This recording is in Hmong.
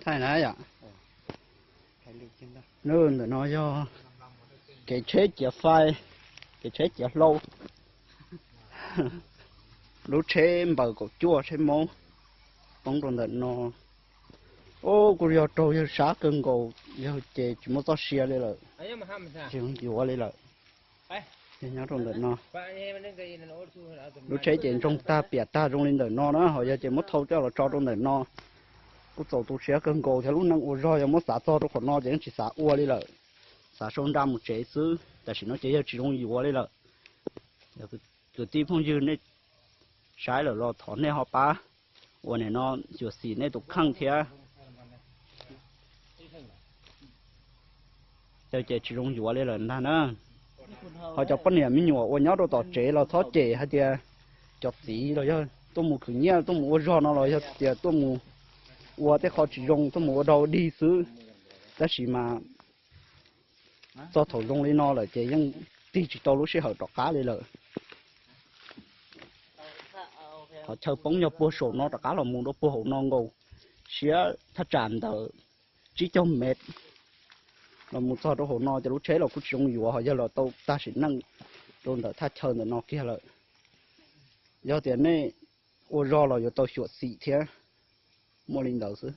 Thaij na yom. Ntawm no yog kev tsheb ciav fais, kev tsheb ciav hlau. Lub tsheb npaws kaum cuaj tsheb Hmoob poob rau ntawm no. Ub, kuj yog raug yawg sab kawg nkaus, yawg ces tsis muaj txoj sia li lawm, tsis yuav li lawm. Nyob rau ntawm no, lub tsheb ces ntsoog tag piam tag zoo li ntawm no na, ho yog ces muab thau coj los tso rau ntawm no. Kuj txaus tu siab kawg nkaus thiab, lub neej ua zog yog muab xav txog rau qhov no ces yeej tsis xav ua li lawm, xav sau nra mus tsev xwb. Tam sim no ces yawg tsis zoo yuav li lawm. Kwv tij phooj ywg nej saib lawm los thov nej ho pab uas nim no xyuam xim nej tus kheej thiab. Ces tsis zoo yuav li lawm ntag na. Ho cov poj niam me nyuam uas nyob rau tom tsev los txhob cem hais tias cov txiv los yog tuaj mus khwv nyiaj tuaj mus ua zog no los yog tias tuaj mus ua tej qho tsis zoo, tuaj mus ua dog ua dig xwb. Tab sis mas txog thaum zoo li no lawm ces yeej tig tsis tau lub sij hawm rov qab li lawm. Qhov chaw poob yog puag saum no rov qab los mus rau puag hauv no nkaus, siab thaj tsam ntawm tsib caug mev los mus txog rau hauv no ces lub tsheb los kuj tsis zoo yuav, ho yog los tau tag sim neej rau ntawm thaj chaw ntawm no kiag lawm. Yog tias nej ua zog los yuav tau xyuam xim thiab, muaj li ntawd xwb.